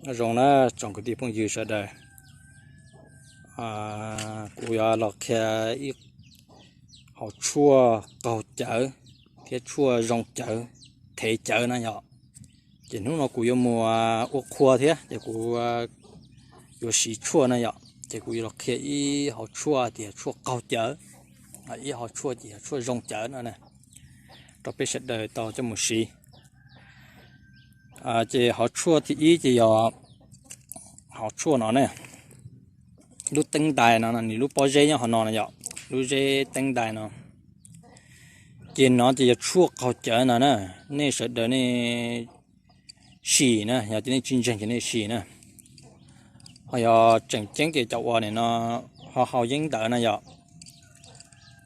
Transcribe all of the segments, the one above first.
Nyob zoo na tsoom kwv tij phooj ywg sawv daws, kuv yuav los qhia ib hauv tshuaj qaug cawv thiab tshuaj zoo cawv, thev cawv na yom. Ces hnub no kuv yuav mus ua qhua thiab ces kuv yuav siv tshuaj na yom, ces kuv yuav los qhia ib hauv tshuaj tias tshuaj qaug cawv, ib hauv tshuaj ces yog tshuaj zoo cawv no na, rau peb sawv daws tau coj mus siv. Ces hauv tshuaj thib ib ces yog hauv tshuaj no ne, lub teeb ntais no, nws lub pob zeb nyob hauv no na yom, lub zeb teeb ntais no. Ces no ces yog tshuaj qaug cawv no na, nej sawv daws nej sim na, yog tias nej tsis ntseeg ces nej sim na. Ho yog tseem ceeb ces cov uas nim no ho haus yeeb ntawd na yom,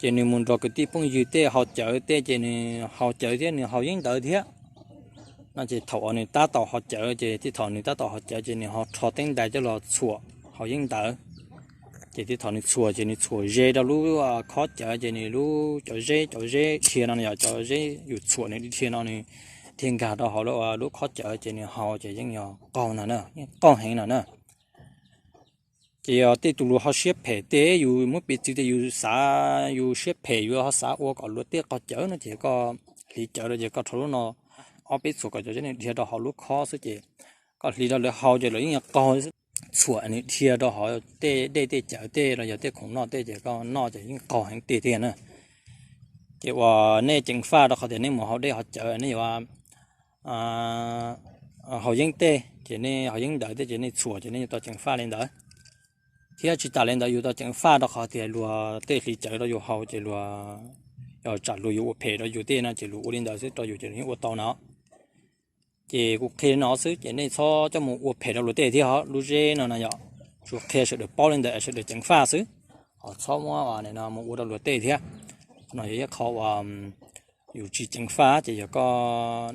ces nws mus nrog kwv tij phooj ywg tej haus cawv tej ces nws haus cawv thiab nws haus yeeb ntawd thiab. No ces thaum uas nws tab tom haus cawv ces tej thaum nws tab tom haus cawv ces nws ho rho teeb ntais coj los txhuam haus yeeb ntawd. Ces tej thaum nws txhuam ces nws txhuam ze rau lub khob cawv ces nws lub cov zeb, cov zeb dhia no yog cov zeb yus txhuam nws dhia no nws dhia nkag rau hauv lub khob cawv ces nws haus ces yeej yog qaug no na, yeej qaug heev no na. Ces yog tej tus luag ho siab phem tej yus muab piv txwv tias yus xav yus siab phem yus ho xav ua kom luag tej qaug cawv no ces koj hliv cawv rau ces koj rho lub no ob peb txhuam kom cov zeb nws dhia rau hauv lub khob xwb ces koj hliv rau lawv haus ces lawv yeej yog qaug. Txhuam nws dhia rau hauv tej dej tej cawv tej los yog tej khoom noj tej ces koj noj ces yeej qaug heev tiag tiag na. Ces uas nej ceev faj rau qhov tias nej mus haus dej haus cawv nej yuav haus yeeb tej ces nej haus yeeb ntawd tej ces nej txhuam ces nej yuav tau ceev faj li ntawd. Thiab tsis tas li ntawd yus tau ceev faj rau qhov tias luag tej hliv cawv rau yus haus ces luag, yog tsam luag yuav ua phem rau yus tej no ces luag ua li ntawd xwb rau yus ces luag yeej ua tau no. Ces kuv qhia li no xwb ces nej txhob coj mus ua phem rau luag tej thiab ho lub zeb no no yom. Tsuas qhia sawv daws paub li ntawd sawv daws ceev faj xwb, ho txhob muab nim no mus ua rau luag tej thiab. Qhov no yog ib qho uas yus tsis ceev faj ces yog koj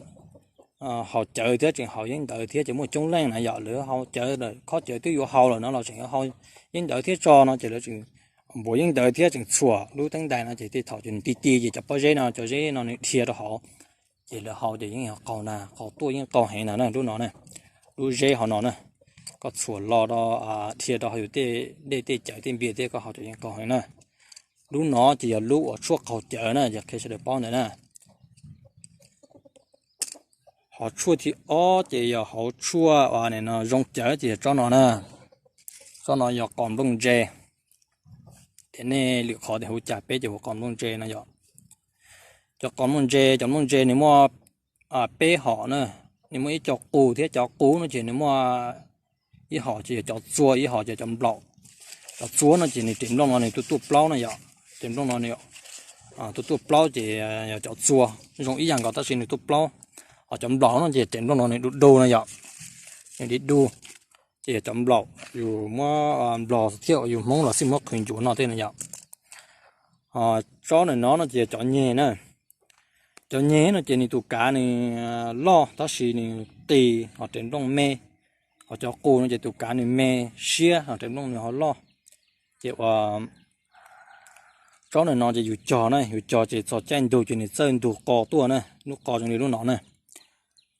haus cawv thiab tseem haus yeeb ntawd thiab ces muaj coob leej na yom, lawv haus cawv lawm khob cawv twb yuav haus lawm no los tseem yuav haus yeeb ntawd thiab tso no ces lawv tseem npuav yeeb ntawd thiab tseem txhuam lub teeb ntais no ces tej thaum ces nws ti ti ces cov pob zeb no cov zeb no nws dhia rau hauv. Ces lawv haus ces yeej yog qaug na, qaug tuaj yeej qaug heev na na lub no na, lub zeb hauv no na. Koj txhuam los rau dhia rau hauv yus tej dej tej cawv tej npias tej koj haus ces yeej qaug heev na. Lub no ces yog lub uas tshuaj qaug cawv na, yog qhia sawv daws paub ntawd na. Hauv tshuaj thib ob ces yog hauv tshuaj uas nim no zoo cawv ces yog tsob no na. Tsob no yog qos nplooj ntse. Ces nej lwm qhov tias hu cas peb ces hu qos nplooj ntse no yom. Cov qos nplooj ntse, cov nplooj ntse nws muaj peb hom na, nws muaj ib co qus thiab cov qus no ces nws muaj ib hom ces yog cov txua, ib hom ces cov nplaum. Cov txua no ces nws tes nplooj no nws tuaj tuaj plaub na yom, tes nplooj no nws tuaj tuaj plaub ces yog cov txua. Zoo ib yam nkaus tab sis nws tuaj plaub. Ho cov nplaum no ces tes nplooj no nws du du no yom, nws di du. Ces yog cov nplaum yus muab nplog thiab yus Hmoob los xij muab qhwv ncuav no tej no yom. Tsob ntawm no no ces yog cov nyeg na. Cov nyeg no ces nws tus kav nws loj tab sis nws qis ho tes nplooj me. Ho cov qus no ces tus kav nws me siab ho tes nplooj nws ho loj. Ces ua tsob ntawm no ces yus cog na, yus cog ces txog caij ntug ces nws txawj ntug qos tuaj na, lub qos zoo li lub no na.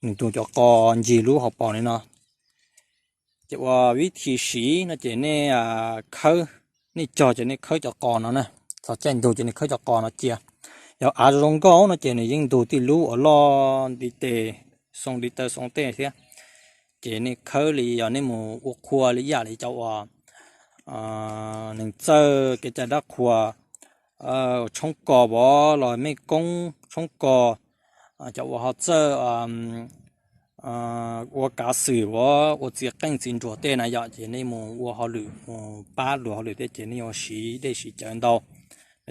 Nws ntug cov qos ncig lub hauv paus li no. Ces ua vib thi siv no ces nej khawb, nej cog ces nej khawb cov qos no na, txog caij ntug ces nej khawb cov qos no cia. Yog av zoo nkauj no ces nws yeej ntug tij lub uas loj ntiv tes, xoo ntiv taw xoo tej thiab. Ces nej khawb li yog nej mus ua qhua li ib yam li cov uas neeg txawj kev cai dab qhuas, tshoob kos vov los mej koob tshoob kos, cov uas ho txawj ua kav xwm vov ua txiv qeej txiv nruas tej na yom, ces nej mus ua hauj lwm mus pab luag hauj lwm tej ces nej yuav siv dej siv cawv ntau,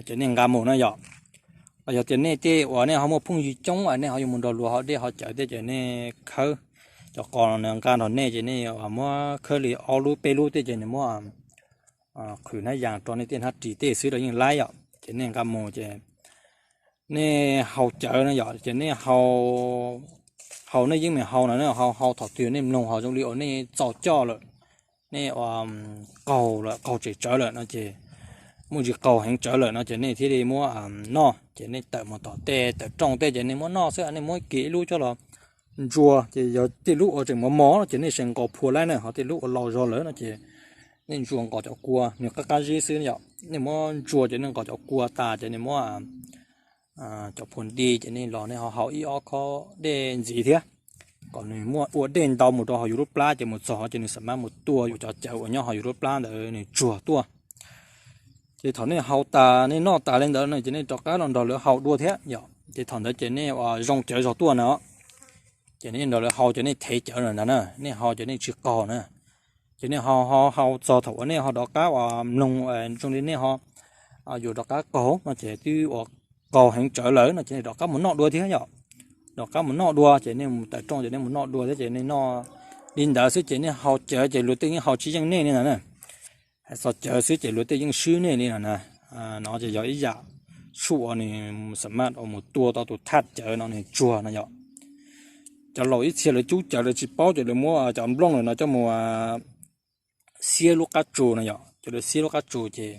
ces nej nqa mus na yom. Los yog tias nej tej uas nej ho muaj phooj ywg coob es nej ho yuav mus nrog luag haus dej haus cawv tej ces nej khawb cov qos no nqa nrog nej ces nej muab khawb li ob lub peb lub tej ces nws muab qhwv hnab yas rau nej tej hnab ris tej xwb los yeej laib yom, ces nej nqa mus ces nej haus cawv no yom, ces nej haus, haus nej yeej meem haus no, haus haus thaum twg nej mloog ho zoo li uas nej txaus coj lawm, nej qaug lawm qaug tsem tsawv lawm no ces muaj ntsis qaug heev tsawv lawm no ces nej thiaj li muab noj, ces nej tawm mus tom tej tawm rooj tej ces nej muab noj xwb, nej muab kiag ib lub coj los ntsuas ces yog tej lub uas tseem mos mos ces nej se nqos phua laib na, ho tej lub uas laus zog lawm no ces nej ntsuas nqos cov kua, nws qab qab zib xwb yom. Nej muab ntsuas ces nej nqos cov kua tas ces nej muab cov phua nti ces nej los nej ho hau ib ob khob dej ntxiv thiab, kom nws muaj ua dej ntau mus rau hauv yus lub plab ces mus txog ces nws xam mab mus tua yus cov cawv uas nyob hauv yus lub plab ntawd nws tsuag tuaj. Ces thaum nej hau tas nej noj tas li ntawd no ces nej rov qab los nrog lawv hau dua thiab yom. Ces thaum ntawd ces nej ua zoo cawv zog tuaj na, ces nej nrog lawv hau ces nej thev cawv na ntag na, nej hau ces nej tsis qaug na. Ces nej ho ho hau txog thaum uas nej ho rov qab ua mloog zoo li nej ho yuav rov qab qaug no ces twb ua qaug heev tsawv lawm no ces nej rov qab mus noj dua thiab yom. Rov qab mus noj dua ces nej mus tawm rooj ces nej mus noj dua thiab ces nej noj li ntawd xwb ces nej hau cawv ces luag tej yeej hau tsis yeej nej li no na. Hais txog cawv xwb ces luag tej yeej swb nej li no na. No ces yog ib yam tshuaj uas nws xam maj uas mus tua tau tus thaj cawv no nws tsuag no yom. Cov laus ib txhia lawv cub cawv lawv tsis paub ces lawv muab cov nplooj lawm no coj mus xiab lub qab tsu no yom. Ces lawv xiab lub qab tsu ces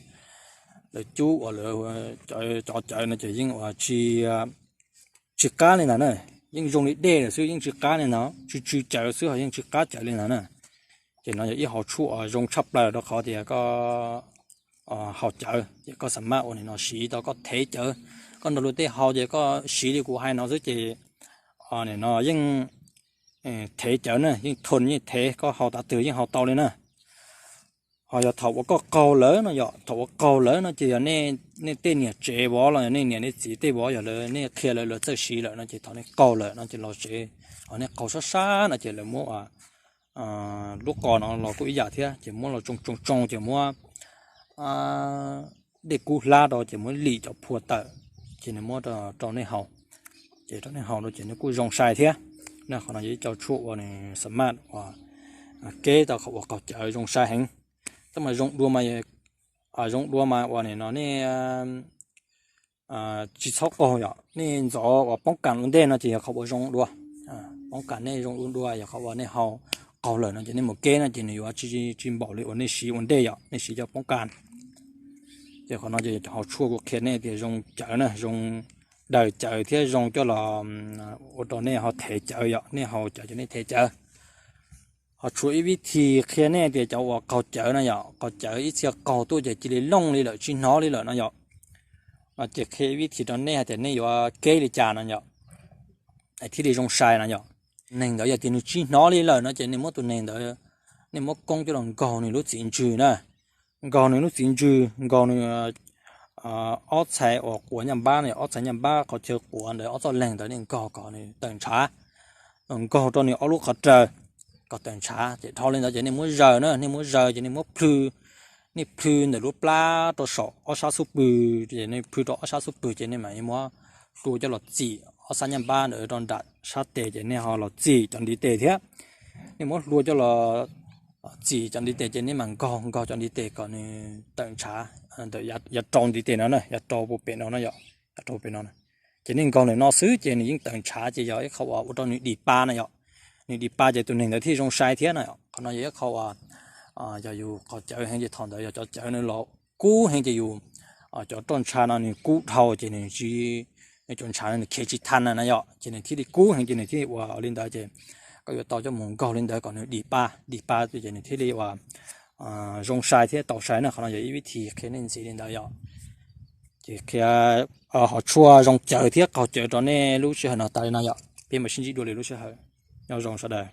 lawv cub uas lawv cov cawv no ces yeej ua tsis qab li ntag na. Yeej zoo li dej lawm xwb yeej tsis qab li ntag, tsw tsw cawv xwb ho yeej tsis qab cawv li ntag na. Ces no yog ib hom tshuaj zoo tshaj plaws rau qhov tias koj hau cawv ces koj xam maj ua nim no siv tau koj thev cawv, koj nrog luag tej hau ces koj siv li kuv hais no xwb ces nim no yeej thev cawv na, yeej thon yeej thev, koj hau tav twg yeej hau tau li na. Ho yog thaum uas koj qaug lawm no yom, thaum uas qaug lawm no ces yog nej tej niam tsev vov los yog nej niam nej txiv tej vov yog lawv nej qhia lawv lawv txawj siv lawm no ces thaum nej qaug lawm no ces los tsev, ho nej qaug sab sab no ces lawv muab lub qos no los kuj ib yam thiab ces muab los tsoo tsoo tsoo ces muab dej kub hlab rau ces muab lim cov phua tawm ces nws muab rau nej hau. Ces rau nej hau rau ces nws kuj zoo sai thiab. Na qhov no yog ib co tshuaj uas nws xam maj uas keb tau qhov uas qaug cawv zoo sai heev. Tab mas zoo dua mas, zoo dua mas uas nim no nej tsis txhob qaug yom, nej ntxov uas poob kas ua ntej no ces yog qhov uas zoo dua. Poob kas nej zoo dua dua yog qhov uas nej hau qaug lawm no ces nej mus keb no ces nws yuav tsis npaum li uas nej siv ua ntej yom, nej siv cov poob kas. Ces qhov no ces cov hauv tshuaj kuv qhia nej tias zoo cawv na, zoo daws cawv thiab zoo coj los ua rau nej ho thev cawv yom, nej hau cawv ces nej thev cawv. Ho tshuav ib vib thi qhia nej tias cov uas qaug cawv no yom, qaug cawv ib txhia qaug tuaj ces cia li looj li lawm tsis hnov li lawm no yom. No ces qhia ib vib thi rau nej hais tias nej yuav keb li cas no yom, thiaj li zoo sai no yom. Neeg ntawd yog tias nws tsis hnov li lawm no ces nej muab tus neeg ntawd, nej muab koob coj los nkaug nws lub txiv ntswg na, nkaug nws lub txiv ntswg, nkaug nws ob txhais uas quav nyaj npab no, ob txhais nyaj npab qhov chaw quav ntawd ob txoj leeg ntawd nej nkaug kom nws tawm ntshav, nkaug rau nws ob lub qhov raws kom tawm ntshav. Ces dhau li ntawd ces nej muab zaws na, nej muab zaws ces nej muab plhw, nej plhw ntawm lub plab rau saum ob sab xub pwg, ces nej plhw rau ob sab xub pwg ces nej mam muab hlua coj los txim ob sab nyaj npab ntawd rau nram sab tes ces nej ho los txim cov ntiv tes thiab. Nej muab hlua coj los txim cov ntiv tes ces nej mam nkaug nkaug cov ntiv tes kom nws tawm ntshav ntawm yav rau ntiv tes no na, yav rau puag pem no no yom, yav rau pem no. Ces nej nkaug ntawm no xwb ces nws yeej tawm ntshav ces yog ib qho uas ua rau nws dim pa na yom. Nws dim pa ces tus neeg ntawd thiaj zoo sai thiab na. Qhov no yog ib qho uas yog yus qaug cawv heev ces thaum ntawd yog cov cawv nws los kub heev ces yus cov roj ntsha no nws kub dhau ces nws tsis, nws cov ntshav no nws khiav tsis tha na na yom, ces nws thiaj li kub heev ces nws thiaj li ua li ntawd ces koj yuav tau coj mus nkaug li ntawd kom nws dim pa, dim pa ces nws thiaj li ua zoo sai thiab tau sai na. Qhov no yog ib vib thi qhia nej ntxiv li ntawd yom. Ces qhia hom tshuaj zoo cawv thiab qaug cawv rau nej lub sij hawm no tas li no yom. Peb mam sib ntsib dua li lub sij hawm. Nyob zoo sawv daws.